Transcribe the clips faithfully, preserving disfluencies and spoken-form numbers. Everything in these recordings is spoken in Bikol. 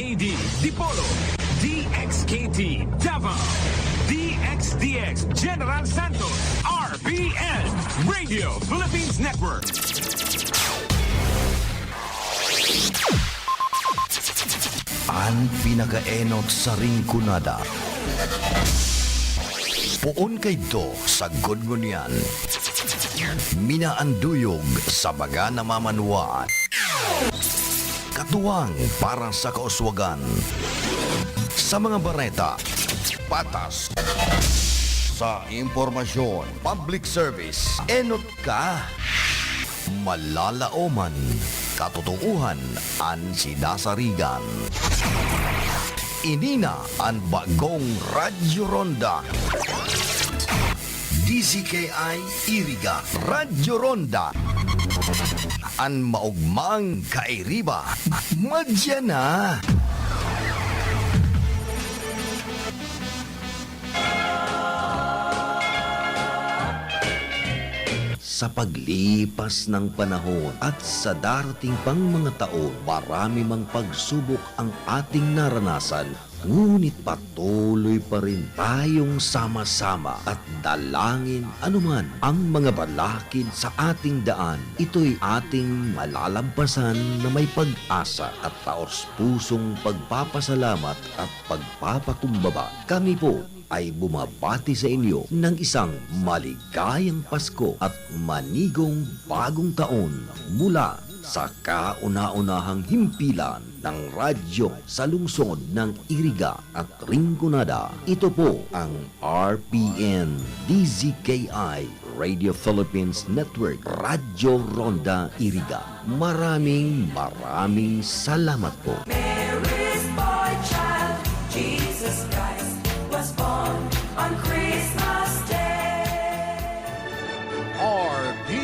A D Dipolog, D X K T Davao, D X D X General Santos, R P N Radio Philippines Network. An pinakaenot sa Rinconada. Poon kaidto sagkod ngunyan. Minaanduyog sa mga namamanwaan. Katuwang para sa kauswagan. Sa mga bareta, patas. Sa impormasyon, public service, enot ka. Malalaoman, katotoohan an sinasarigan. Ini na an bagong Radyo Ronda. D Z K I Iriga, Radyo Ronda. An maogmang kairiba, madya na. Sa paglipas ng panahon at sa darating pang mga taon, marami mang pagsubok ang ating naranasan, ngunit patuloy pa rin tayong sama-sama at dalangin anuman ang mga balakid sa ating daan. Ito'y ating malalampasan na may pag-asa at taos-pusong pagpapasalamat at pagpapakumbaba. Kami po ay bumabati sa inyo ng isang maligayang Pasko at manigong bagong taon mula sa kauna-unahang himpilan ng radyo sa lungsod ng Iriga at Rinconada. Ito po ang R P N D Z K I Radio Philippines Network, Radyo Ronda Iriga. Maraming, maraming salamat po. Mary's boy child, Jesus Christ, was born on Christmas Day. R P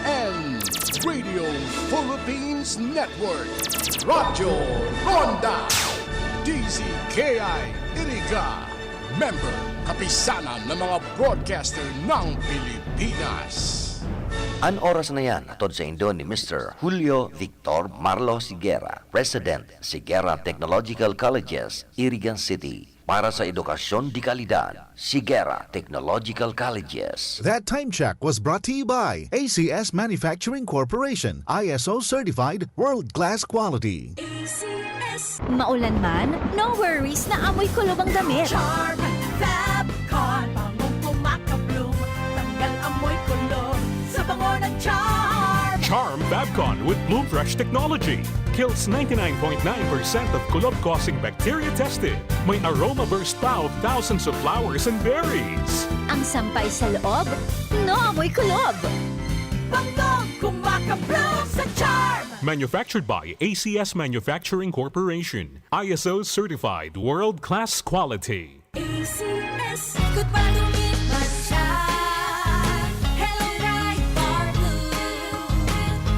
N Radio Philippines Network, Radyo Ronda, D Z K I Iriga. Member, Kapisanan ng mga Broadcaster ng Pilipinas. An oras na yan, hatod saindo ni Mister Julio Victor Marlo Sigera, President, Sigera Technological Colleges, Iriga City. Para sa edukasyon de kalidad, Sigera Technological Colleges. That time check was brought to you by A C S Manufacturing Corporation, I S O certified, world-class quality. A C S. Maulan man, no worries na amoy kulob ang damit. Charm Fabcon, bangong kumakabloom, tanggal amoy kulob sa bango ng Charm. Charm Fabcon with Bloom Fresh technology kills ninety-nine point nine percent of kulob-causing bacteria tested. May aroma burst pa of thousands of flowers and berries. Ang sampay sa loob, no amoy kulob. Bangong kumakabloom sa Charm. Manufactured by A C S Manufacturing Corporation. I S O certified world-class quality. A C S. Good pa, dumit man siya. Hello, Pride Bar Blue.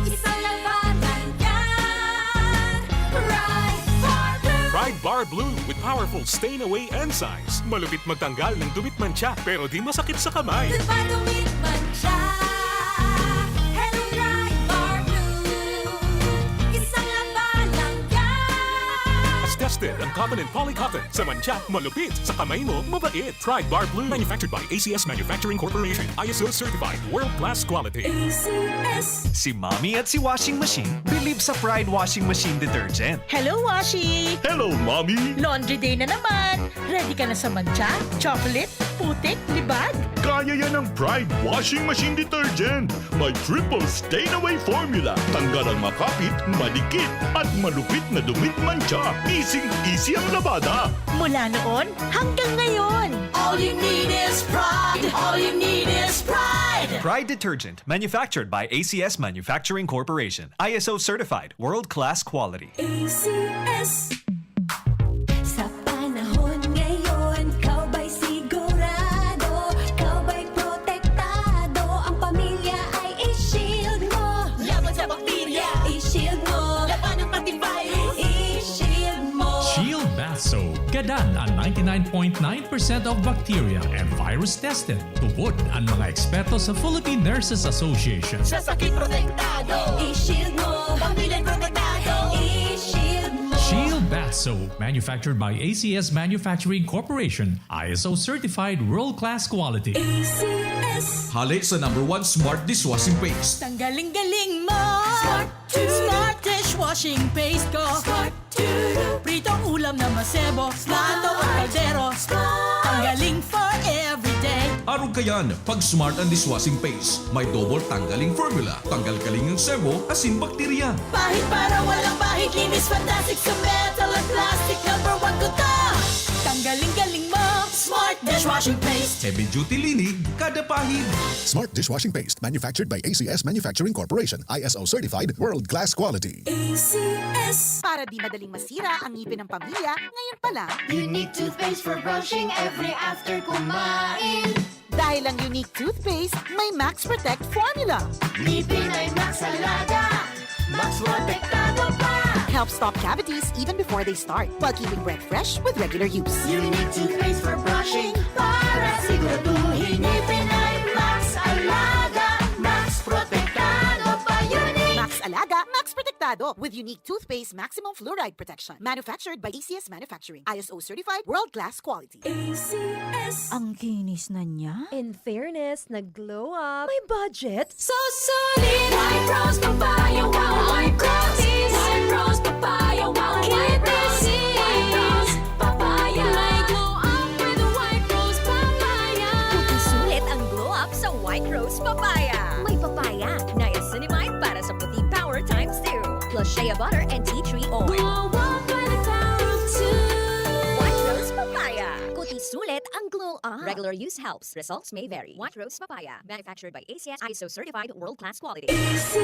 Isang labanan yan. Pride Bar Blue. Pride Bar Blue with powerful stain away enzymes. Malupit magtanggal ng dumit mantsa, pero di masakit sa kamay. Good pa, dumit man siya. Hello, Pride Bar Blue. Isang labanan yan. As tested ang cotton and poly cotton. Sa mantsa, malupit. Sa kamay mo, mabait. Pride Bar Blue. Manufactured by A C S Manufacturing Corporation. I S O certified. World-class quality. A C S. Si Mommy at si Washing Machine believe sa Pride Washing Machine Detergent. Hello, Washi! Hello, Mommy! Laundry day na naman! Ready ka na sa mantsa, chocolate, putik, libag? Kaya yan ng Pride Washing Machine Detergent. May triple stain away formula. Tanggal ang makapit, madikit, at malupit na dumit mantsa. Easy-easy ang labada. Mula noon hanggang ngayon. All you need is Pride. All you need is Pride. Pride Detergent, manufactured by A C S Manufacturing Corporation. I S O certified, world-class quality. A C S. Sa panahon ngayon, ikaw ba'y sigurado? Ikaw ba'y protektado? Ang pamilya ay i-shield mo. Laban sa bakterya, i-shield mo. Labanan pati virus, i-shield mo. Shield Bath Soap. Gadan an ninety-nine point nine percent of bacteria and virus tested. Tubod an mga eksperto sa Philippine Nurses Association. Sa sakit protektado, i-shield mo. Pamilya protektado, i-shield mo. Shield Bath soap manufactured by A C S Manufacturing Corporation, I S O certified world-class quality. A C S. Hale sa number one smart dishwashing paste. Tanggaling-galing mo! Smart to. Smart dishwashing paste ko. Smart to. Pritong ulam na masebo. Smart. Plato o kaldero. Smart. Tanggaling for everyday. Arog kayan, pag Smart ang dishwashing paste, may double tanggaling formula. Tanggal kaling ang sebo, asin bakterya. Pahid para walang bahid, linis fantastic sa metal at plastic. Number one ko to! Tanggaling-galing mo, Smart Dishwashing Paste. Heavy duty linig, kada pahid. Smart dishwashing paste, manufactured by A C S Manufacturing Corporation, I S O certified, world class quality. A C S. Para di madaling masira ang ngipin ng pamilya, ngayon pa lang. Unique toothpaste for brushing every after kumain. Dahil ang Unique Toothpaste may Max Protect Formula. Ngipin ay Max Alaga, Max Protektado pa. Helps stop cavities even before they start, while keeping breath fresh with regular use. Unique toothpaste for brushing para siguraduhin ngipin ay Max Alaga, Max Protektado pa. Unique. Max Alaga, Max Protektado with Unique Toothpaste Maximum Fluoride Protection. Manufactured by A C S Manufacturing. I S O certified, world-class quality. A C S. Ang kinis na niya. In fairness, nag-glow up. May budget. So solid! White Rose Papaya, wow, White Rose! White Rose Papaya, wow, White Rose! White Rose Papaya! May glow up with White Rose Papaya! Puti sulit ang glow up sa White Rose Papaya. May papaya, niacinamide para sa puti power times two. Plus shea butter and tea tree oil. Glow up with the power of two. White Rose Papaya. Puti sulit ang glow up. Regular use helps. Results may vary. White Rose Papaya. Manufactured by A C S, I S O certified, world-class quality. A C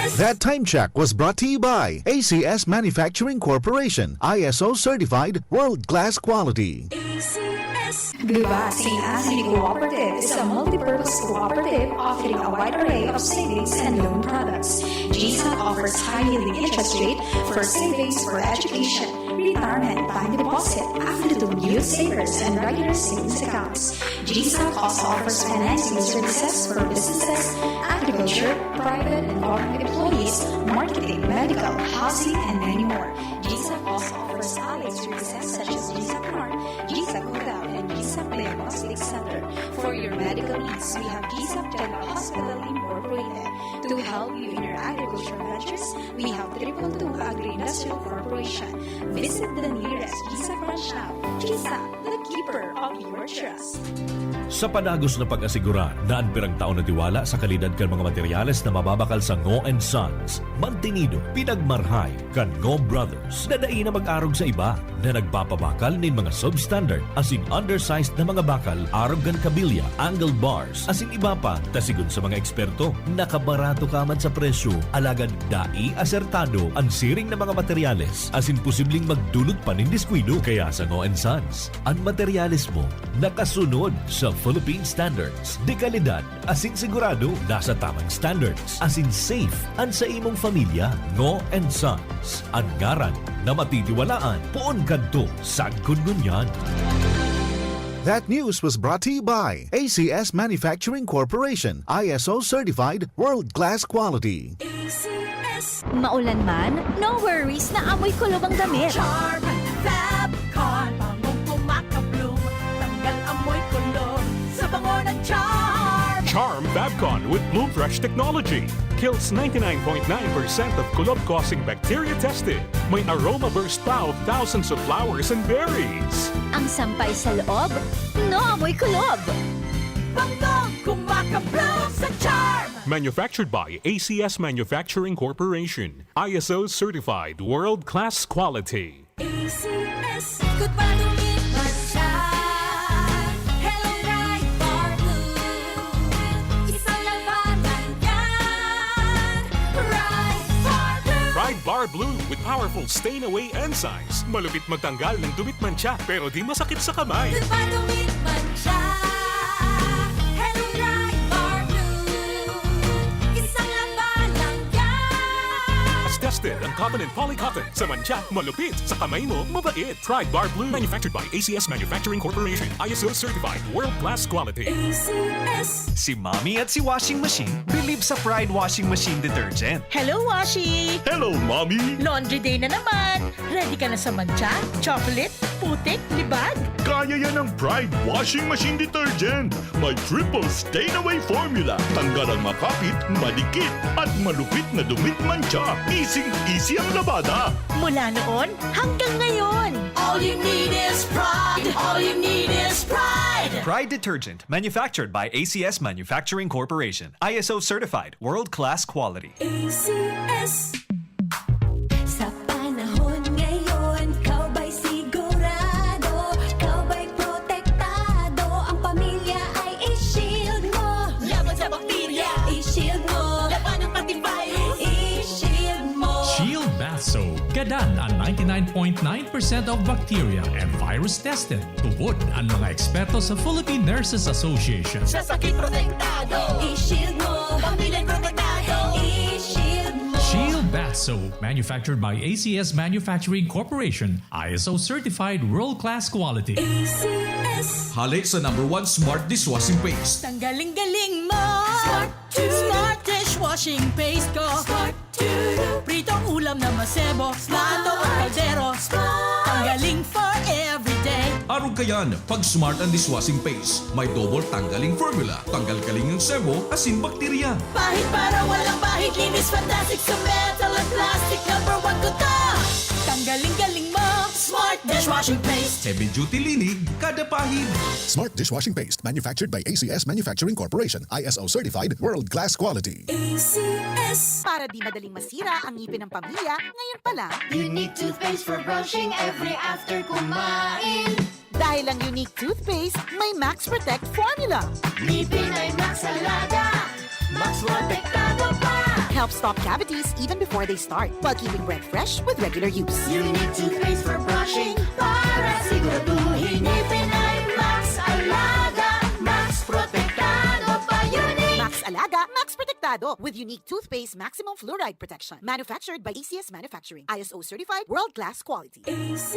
S. That time check was brought to you by A C S Manufacturing Corporation, I S O certified, world-class quality. A C S. Di ba, Saint Anthony Cooperative is a multi-purpose cooperative offering a wide array of savings and loan products. G SAC offers high-yielding interest rate for savings for education, retirement, time deposit, affiliated youth savers, and regular savings accounts. G SAC also offers financing services for businesses, agriculture, private and government employees, marketing, medical, housing, and many more. G SAC also offers allied services such as G SAC North, G SAC Hotel, and G SAC Diagnostic Center. For your medical needs, we have G SAC General Hospital Incorporated. To help you in your agriculture ventures, we have Triple Two Agri-Industrial Corporation. Visit the nearest G SAC branch now. G SAC, the keeper of your trust. Sa padagos na pag-asigurar na an pirang taon na tiwala sa kalidad kan mga materyales na mababakal sa Ngo and Sons, mantinido, pinagmarhay kan Ngo Brothers na dai na mag-arog sa iba na nagpapabakal nin mga substandard asin undersized na mga bakal arog kan kabilya, angle bars, asin iba pa, ta sigon sa mga eksperto, nakabarato ka man sa presyo, alagad dai asertado an siring na mga materyales asin posibleng magdulot pa nin diskuido. Kaya sa Ngo and Sons, an materyales mo nakasunod sa Philippine standards, de kalidad asin sigurado nasa tamang standards, asin safe an sa imong familya. Ngo and Sons, an ngaran na matitiwalaan poon kadto sagkod ngunyan. That news was brought to you by A C S Manufacturing Corporation, I S O certified, world-class quality. A C S. Maulan man, no worries na amoy kulob ang damit. Charm Fab Con, bangong kumakabloom, tanggal amoy kulob sa bango ng Charm. Charm Fab Con with Bloom Fresh technology kills ninety-nine point nine percent of kulob-causing bacteria tested. May aroma burst pa of thousands of flowers and berries. Ang sampay sa loob, no amoy kulob. Bangong kumakabloom sa Charm. Manufactured by A C S Manufacturing Corporation. I S O certified world-class quality. A C S. Ikot pa, dumit man siya. Hello, Pride Bar Blue. Isang labanan yan. Pride Bar Blue. Pride Bar Blue with powerful stain away enzymes. Malupit magtanggal ng dumit man siya, pero di masakit sa kamay. Ikot pa, dumit man siya. Hello, Pride Bar Blue. Isang labanan yan. Basta Tested ang cotton and poly cotton. Sa mantsa, malupit. Sa kamay mo, mabait. Pride Bar Blue. Manufactured by A C S Manufacturing Corporation. I S O certified. World class quality. A C S. Si Mommy at si Washing Machine believe sa Pride Washing Machine Detergent. Hello, Washi! Hello, Mommy! Laundry day na naman! Ready ka na sa mantsa, chocolate, putik, libag? Kaya yan ng Pride Washing Machine Detergent. May triple stain away formula. Tanggal ang makapit, madikit, at malupit na dumi at mantsa. Easy-easy ang labada. Mula noon hanggang ngayon. All you need is Pride. All you need is Pride. Pride Detergent, manufactured by A C S Manufacturing Corporation. I S O certified, world-class quality. A C S. Sa panahon ngayon, ikaw ba'y sigurado? Ikaw ba'y protektado? Ang pamilya ay i-shield mo. Laban sa bakterya, i-shield mo. Labanan pati virus, i-shield mo. Shield Bath Soap. Gadan an ninety-nine point nine percent of bacteria and virus tested. Tubod an mga eksperto sa Philippine Nurses Association. Sa sakit protektado, i-shield mo. Pamilya protektado, i-shield mo. Shield Bath Soap, manufactured by A C S Manufacturing Corporation, I S O certified world-class quality. A C S. Hale sa number one smart dishwashing paste. Tanggaling-galing mo! Smart to. Smart dishwashing paste ko. Smart to. Pritong ulam na masebo. Plato o kaldero. Smart. Tanggaling for everyday. Arog kayan, pag Smart ang dishwashing paste. May double tanggaling formula. Tanggal kaling ang sebo, asin bakterya. Pahid para walang bahid. Linis fantastic sa metal at plastic. Number one ko to. Tanggaling-galing mo. Smart dishwashing paste. Heavy duty linig, kada pahid. Smart dishwashing paste, manufactured by A C S Manufacturing Corporation, I S O certified, world class quality. A C S. Para di madaling masira ang ngipin ng pamilya, ngayon pa lang. Unique toothpaste for brushing every after kumain. Dahil ang Unique toothpaste may Max Protect formula. Ngipin ay Max Alaga, Max Protektado pa. Helps stop cavities even before they start, while keeping breath fresh with regular use. Unique toothpaste for brushing para siguraduhin ngipin ay Max Alaga, Max Protektado pa. Unique. Max Alaga, Max Protektado with Unique Toothpaste Maximum Fluoride Protection. Manufactured by A C S Manufacturing. I S O certified, world class quality. A C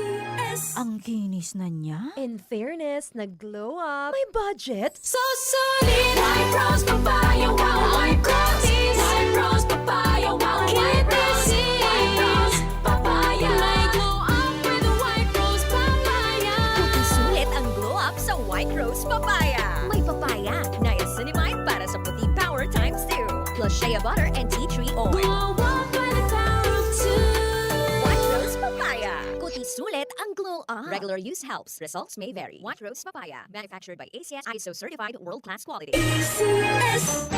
S. Ang kinis na niya. In fairness, nag-glow up. May budget. Susulit! White Rose Papaya, wow! White Rose! White Rose Papaya, wow! White Rose! White Rose Papaya! May glow up with White Rose Papaya! Susulit ang glow up sa White Rose Papaya. May papaya, niacinamide para sa puti power times two. Plus shea butter and tea tree oil. Glow up by the power of two. White Rose Papaya. Kuti sulit ang glow up. Regular use helps. Results may vary. White Rose Papaya. Manufactured by A C S, I S O certified, world-class quality. A C S.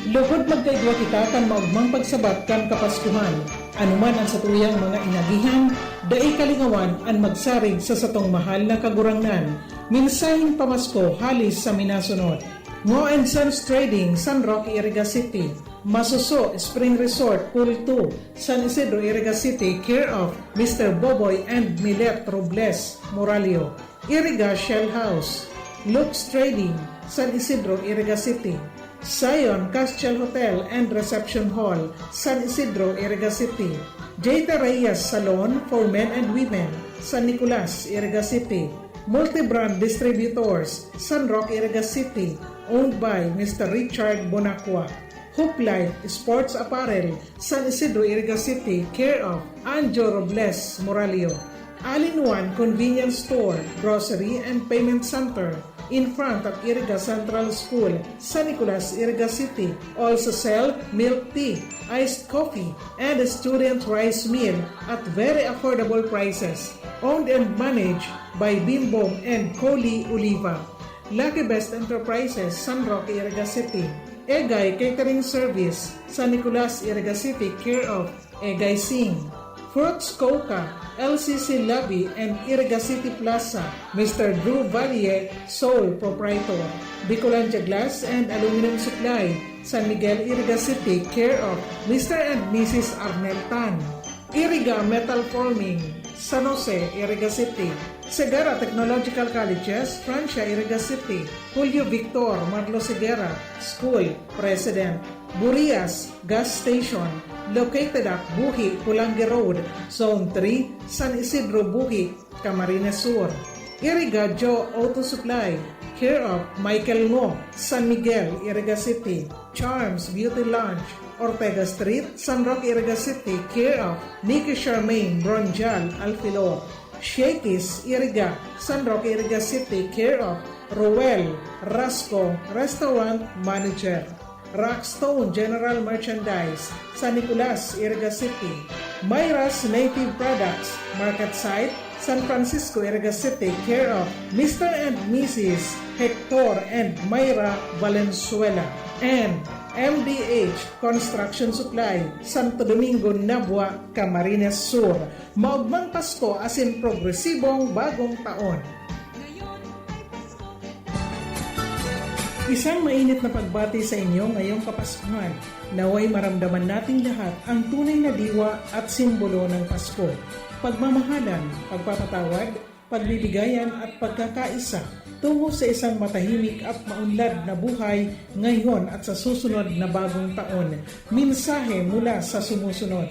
Lugod magkaigwa kita kan maogmang pagsabat kan Kapaskuhan. Anuman ang satuyang mga inagihan, dai kalingawan an magsarig sa satong mahal na Kagurangnan. Mensaheng pamasko hali sa minasunod. Ngo and Sons Trading, San Roque, Iriga City. Masuso Spring Resort, Pool two, San Isidro, Iriga City, care of Mister Boboy and Milet Robles Moralio. Iriga Shell House, Lux Trading, San Isidro, Iriga City. Zion Castle Hotel and Reception Hall, San Isidro, Iriga City. J T Reyes Salon for Men and Women, San Nicolas, Iriga City. Multibrand Distributors, San Roque, Iriga City, owned by Mister Richard Bonacqua. Hoop Life Sports Apparel, San Isidro, Iriga City, care of Anjo Robles Moralio. All-in-one Convenience Store, Grocery and Payment Center, in front of Iriga Central School, San Nicolas, Iriga City. Also sell milk tea, iced coffee, and student rice meal at very affordable prices. Owned and managed by Bimbong and Coley Oliva. Lucky Best Enterprises, San Roque, Iriga City. Egay Catering Service, San Nicolas, Iriga City, care of Egay Singh. Fruits Coca, L C C Lobby and Iriga City Plaza, Mister Drew Valle, sole proprietor. Bicolandia Glass and Aluminum Supply, San Miguel, Iriga City, care of Mister and Missus Arnel Tan. Iriga Metal Forming, San Jose, Iriga City. Segarra Technological Colleges, Francia, Iriga City. Julio Victor Marlos Segarra, School President. Burias Gas Station, located at Buhi, Pulangi Road, Zone three, San Isidro, Buhi, Camarines Sur. Iriga Joe Auto Supply, care of Michael Ngo, San Miguel, Iriga City. Charms Beauty Lounge, Ortega Street, San Roque, Iriga City, care of Nikki Charmaine Bronjal Alfilor. Shakey's Iriga, San Roque, Iriga City, care of Roel Rasco, Restaurant Manager. Rockstone General Merchandise, San Nicolas, Iriga City. Myra's Native Products, Market Site, San Francisco, Iriga City, care of Mister and Missus Hector and Myra Valenzuela. And M D H Construction Supply, Santo Domingo, Nabua, Camarines Sur. Maogmang Pasko asin progresibong Bagong Taon! Isang mainit na pagbati sa inyo ngayong Kapaskuhan. Naway maramdaman nating lahat ang tunay na diwa at simbolo ng Pasko. Pagmamahalan, pagpapatawad, pagbibigayan at pagkakaisa tungo sa isang matahimik at maunlad na buhay ngayon at sa susunod na bagong taon. Mensahe mula sa sumusunod.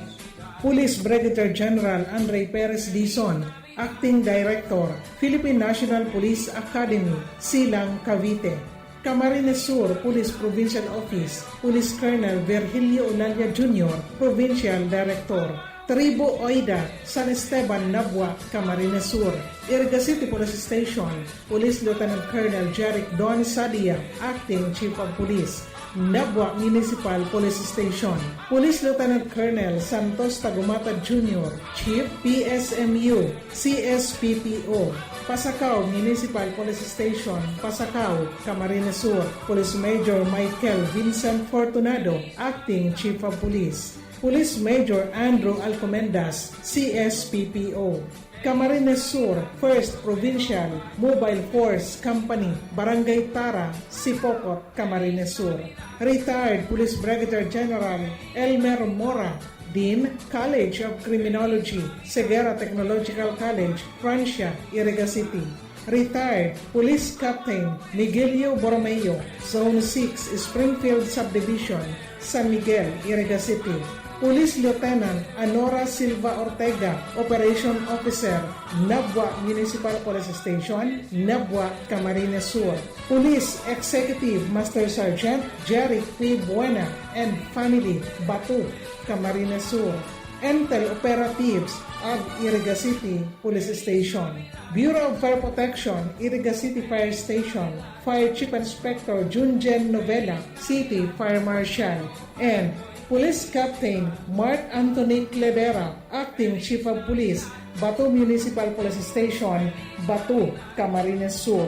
Police Brigadier General Andre Perez Dizon, Acting Director, Philippine National Police Academy, Silang, Cavite. Camarines Sur Police Provincial Office, Police Colonel Virgilio Olalia Junior, Provincial Director. Tribu Oida, San Esteban, Nabua, Camarines Sur. Iriga City Police Station, Police Lieutenant Colonel Jeric Don Sadia, Acting Chief of Police. Nabua Municipal Police Station, Police Lieutenant Colonel Santos Tagumata Junior, Chief P S M U, C S P P O. Pasacao Municipal Police Station, Pasacao, Camarines Sur, Police Major Michael Vincent Fortunado, Acting Chief of Police. Police Major Andrew Alcomendas, C S P P O. Camarines Sur First Provincial Mobile Force Company, Barangay Tara, Sipocot, Camarines Sur. Retired Police Brigadier General Elmer Mora, Dean, College of Criminology, Ceguera Technological College, Francia, Iriga City. Retired Police Captain Miguelio Borromeo, Zone six, Springfield Subdivision, San Miguel, Iriga City. Police Lieutenant Anora Silva Ortega, Operation Officer, Nabua Municipal Police Station, Nabua, Camarines Sur. Police Executive Master Sergeant Jeric P. Buena and family, Batu, Camarines Sur. Intel Operatives of Iriga City Police Station. Bureau of Fire Protection, Iriga City Fire Station, Fire Chief Inspector Junjen Novela, City Fire Marshal, and Police Captain Mark Anthony Clevera, Acting Chief of Police, Batu Municipal Police Station, Batu, Camarines Sur.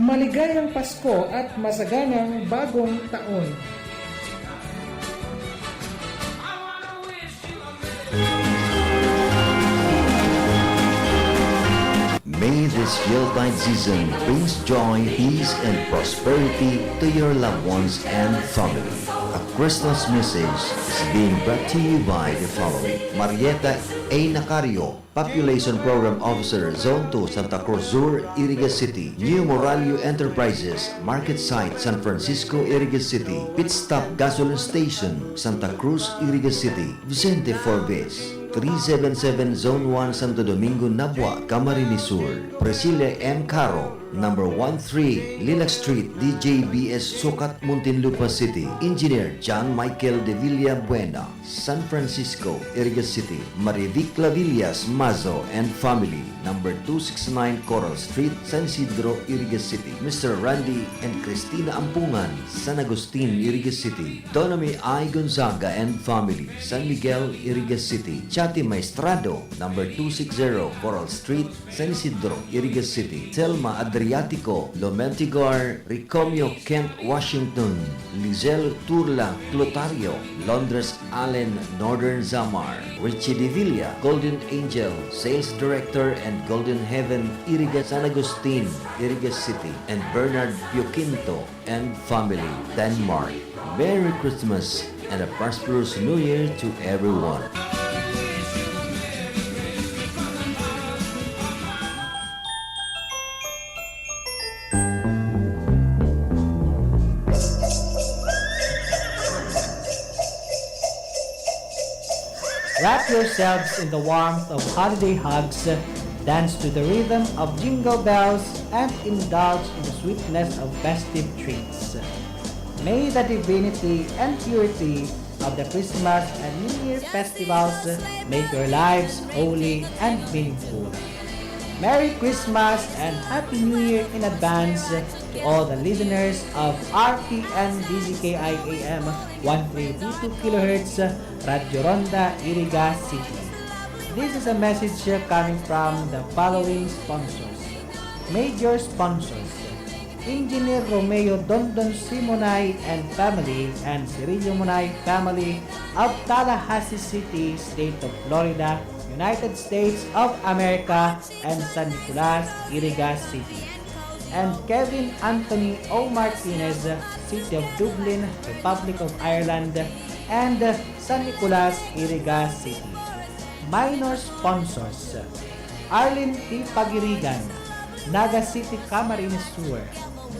Maligayang Pasko at masaganang Bagong Taon! May this Yuletide season brings joy, peace, and prosperity to your loved ones and family. A Christmas message is being brought to you by the following: Marieta A. Nacario, Population Program Officer, Zone two, Santa Cruz Sur, Iriga City. New Moralio Enterprises, Market Site, San Francisco, Iriga City. Pit Stop Gasoline Station, Santa Cruz, Iriga City. Vicente Forbes, three seven seven Zone one, Santo Domingo, Nabua, Camarines Sur. Priscilla M. Caro, number one three, Lilac Street, D J B S Sucat, Muntinlupa City. Engineer John Michael de Villa Buena, San Francisco, Iriga City. Marivic Clavillas Mazo and family, number two six nine Coral Street, San Isidro, Iriga City. Mister Randy and Christina Ampungan, San Agustin, Iriga City. Donami I. Gonzaga and family, San Miguel, Iriga City. Chati Maestrado, number two six zero Coral Street, San Isidro, Iriga City. Selma Adriatico, Lomentigar, Ricomio, Kent, Washington. Lizelle Turla Clotario, Londres Allen, Northern Samar. Richie de Villa, Golden Angel, Sales Director and Golden Heaven, Iriga, San Agustin, Iriga City. And Bernard Pioquinto and family, Denmark. Merry Christmas and a prosperous New Year to everyone. Wrap yourselves in the warmth of holiday hugs, dance to the rhythm of jingle bells, and indulge in the sweetness of festive treats. May the divinity and purity of the Christmas and New Year festivals make your lives holy and meaningful. Merry Christmas and Happy New Year in advance to all the listeners of R P N D Z K I A M one three two two kilohertz, Radyo Ronda, Iriga City. This is a message coming from the following sponsors. Major sponsors: Engineer Romeo Dondon Simonay and family and Cirillo Monay family of Tallahassee City, State of Florida, United States of America, and San Nicolas, Iriga City. And Kevin Anthony O Martinez, City of Dublin, Republic of Ireland, and San Nicolas, Iriga City. Minor sponsors: Arlene P. Pagirigan, Naga City, Camarines Sur;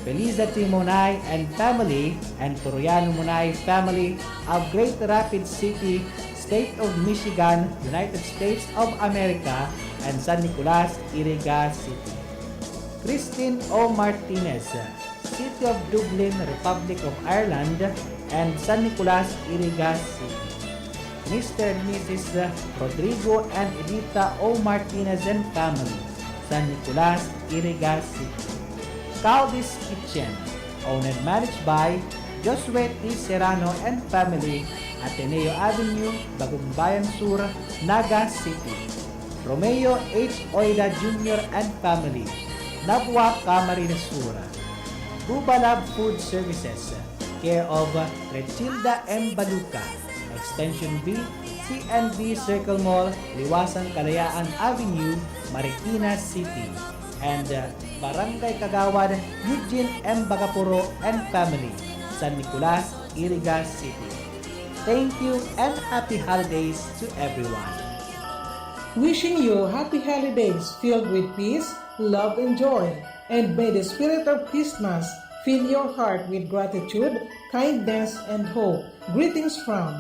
Felisa Timonay and family and Toriano Monay family of Great Rapids City, State of Michigan, United States of America, and San Nicolas, Iriga City. Christine O Martinez, City of Dublin, Republic of Ireland, and San Nicolas, Iriga City. Mister and Missus Rodrigo and Edita O Martinez and family, San Nicolas, Iriga City. Caldi's Kitchen, owned and managed by Josue T Serrano and family, Ateneo Avenue, Bagumbayan Sur, Naga City. Romeo H Oida Junior and family, Nabua, Camarines Sur. Bubalab Food Services, care of Rechilda M Baluca, Extension B, C N B Circle Mall, Liwasan Kalayaan Avenue, Marikina City. And, uh, Barangay Kagawad Eugene M Bagapuro and family, San Nicolas, Iriga City. Thank you and happy holidays to everyone. Wishing you happy holidays filled with peace, love, and joy. And may the spirit of Christmas fill your heart with gratitude, kindness, and hope. Greetings from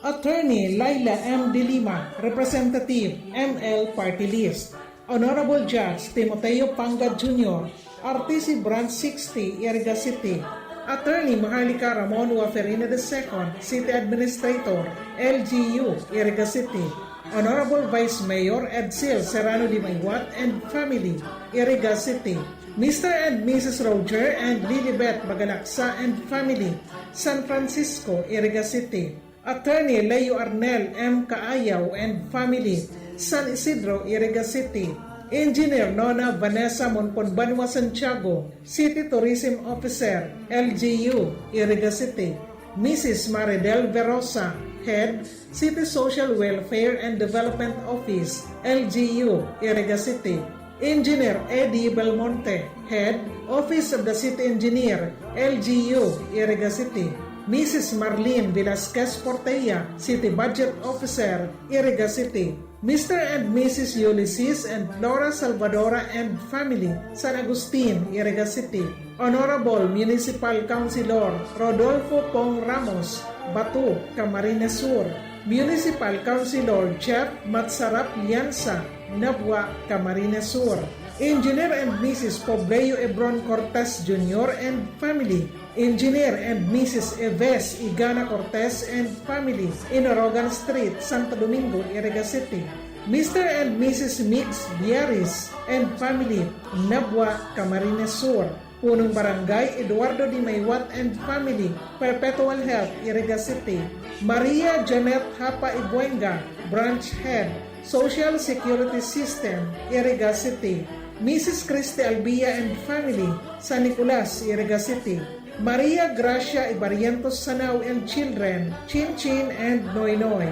Attorney Laila M. De Lima, Representative, M L Party List. Honorable Judge Timoteo Pangad Junior, R T C Branch sixty, Iriga City. Attorney Maharlika Ramon Waferina the second, City Administrator, L G U, Iriga City. Honorable Vice Mayor Edsel Serrano Dimaywat and family, Iriga City. Mister and Missus Roger and Lilibet Bagalaksa and family, San Francisco, Iriga City. Attorney Leo Arnel M. Kaayaw and family, San Isidro, Iriga City. Engineer Nona Vanessa Monponbanua Santiago, City Tourism Officer, L G U, Iriga City. Missus Maridel Verosa, Head, City Social Welfare and Development Office, L G U, Iriga City. Engineer Eddie Belmonte, Head, Office of the City Engineer, L G U, Iriga City. Missus Marlene Velasquez Portella, City Budget Officer, Iriga City. Mister and Missus Ulysses and Flora Salvadora and family, San Agustin, Iriga City. Honorable Municipal Councilor Rodolfo Pong Ramos, Bato, Camarines Sur. Municipal Councilor Jeff Matsarap Llanza, Nabua, Camarines Sur. Engineer and Missus Pobleo Ebron Cortez Junior and family. Engineer and Missus Eves Igana Cortez and family, Inorogan Street, Santo Domingo, Iriga City. Mister and Missus Migs Biaris and family, Nabua, Camarines Sur. Punong Barangay Eduardo Dimaywat and family, Perpetual Health, Iriga City. Maria Janet Hapa Ibuenga, Branch Head, Social Security System, Iriga City. Missus Christy Albia and family, San Nicolas, Iriga City. Maria Gracia Ibarrientos Sanao and children, Chin Chin and Noy Noy.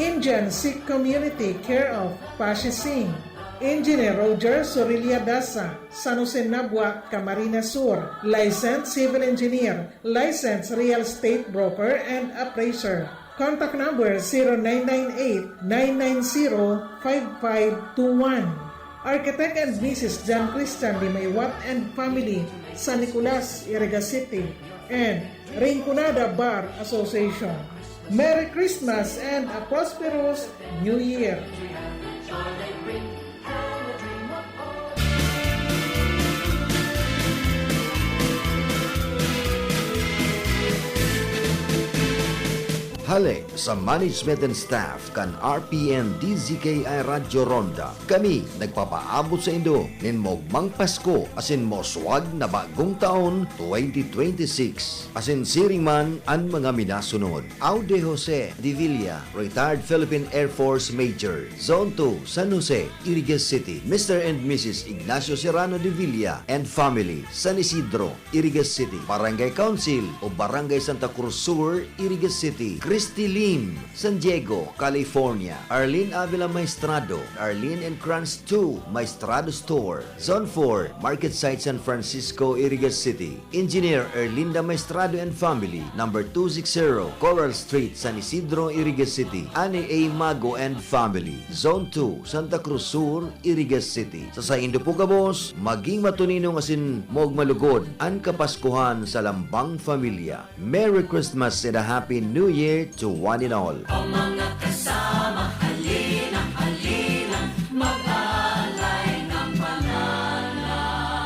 Indian Sikh Community, care of Pashi Singh. Engineer Roger Sorilia Dasa, San Jose Nabua, Camarines Sur, licensed civil engineer, licensed real estate broker and appraiser. Contact number zero nine nine eight, nine nine zero, five five two one. Architect and Missus John Christian Limaywat and family, San Nicolas, Iriga City, and Rinconada Bar Association. Merry Christmas and a prosperous New Year! Hale sa management and staff kan R P N D Z K I Radyo Ronda, kami nagpapaabot saindo nin maogmang Pasko asin mauswag na bagong taon, twenty twenty-six. Asin siring man an mga minasunod. Aude Jose de Villa, retired Philippine Air Force Major, Zone two, San Jose, Irigas City. Mister and Missus Ignacio Serrano de Villa and family, San Isidro, Irigas City. Barangay Council o Barangay Santa Cruz Sur, Irigas City. Christy Lim, San Diego, California. Arlene Avila Maestrado, Arlene and Kranz two, Maestrado Store, Zone four, Market Site, San Francisco, Irigas City. Engineer Erlinda Maestrado and family, number two six zero, Coral Street, San Isidro, Irigas City. Annie A. Mago and family, Zone two, Santa Cruz Sur, Irigas City. Sa saindo po gabos, maging matuninong asin maogma lugod an Kapaskuhan sa lambang pamilya. Merry Christmas and a Happy New Year to one and all. O mga kasama, halina, halina, mag-alay ng panalangin.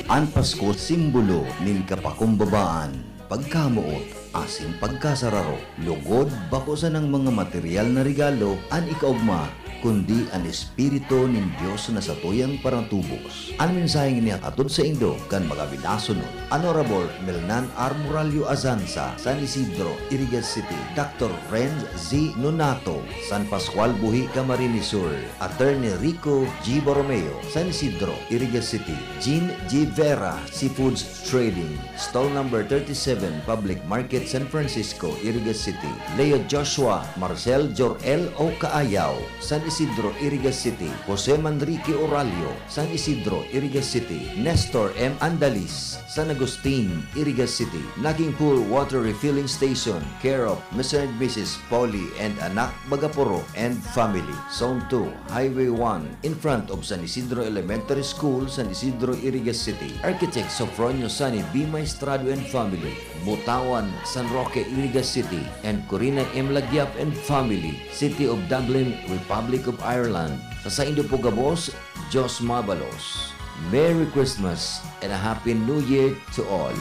An Pasko, simbolo nin kapakumbabaan, pagkamoot, asin pagkasararo. Lugod, bako sanang mga material na regalo an ikaogma, kundi an Espiritu nin Dios na satuyang paratubos. An mensaheng ini hatod saindo kan mga minasunod, Honorable Melnan R. Morallo Azanza, San Isidro, Irigas City, Doctor Renz Z. Nonato, San Pascual, Buhi, Camarines Sur, Attorney Rico G. Borromeo, San Isidro, Irigas City, Jean G. Vera, Seafoods Trading, Stall number thirty-seven, Public Market, San Francisco, Irigas City. Leo Joshua, Marcel Jor-el O. Caayaw, San Isidro, Irigas City. Jose Manrique Oralio, San Isidro, Irigas City. Nestor M. Andalis, San Agustin, Irigas City. Naging Pool Water Refilling Station, care of Mister and Missus Polly and Anak Bagaporo and family. Zone two, Highway one, in front of San Isidro Elementary School, San Isidro, Irigas City. Architect Sofronio Sani B. Maestrado and family, Butawan, San Roque, Irigas City, and Corina M. Lagiap and family, City of Dublin, Republic of Ireland. Sa saindo po gabos, Diyos mabalos. Merry Christmas and a Happy New Year to all.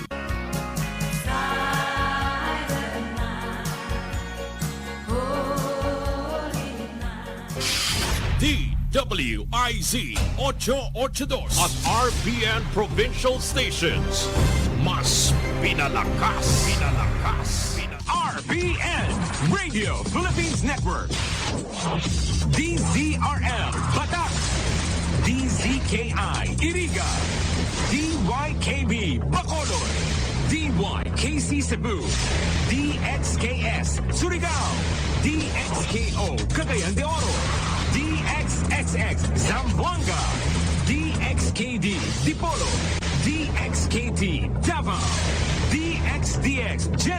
D W I Z ocho ocho dos at R P N Provincial Stations. Mas pinalakas, pinalakas, pinalakas. R P N Radio Philippines Network. D Z R L Batak. D Z K I Iriga. D Y K B Bacolod. D Y K C Cebu. D X K S Surigao. D X K O Cagayan de Oro. D X X X Zamboanga. D X K D Dipolog. D X K T Davao. D X D X General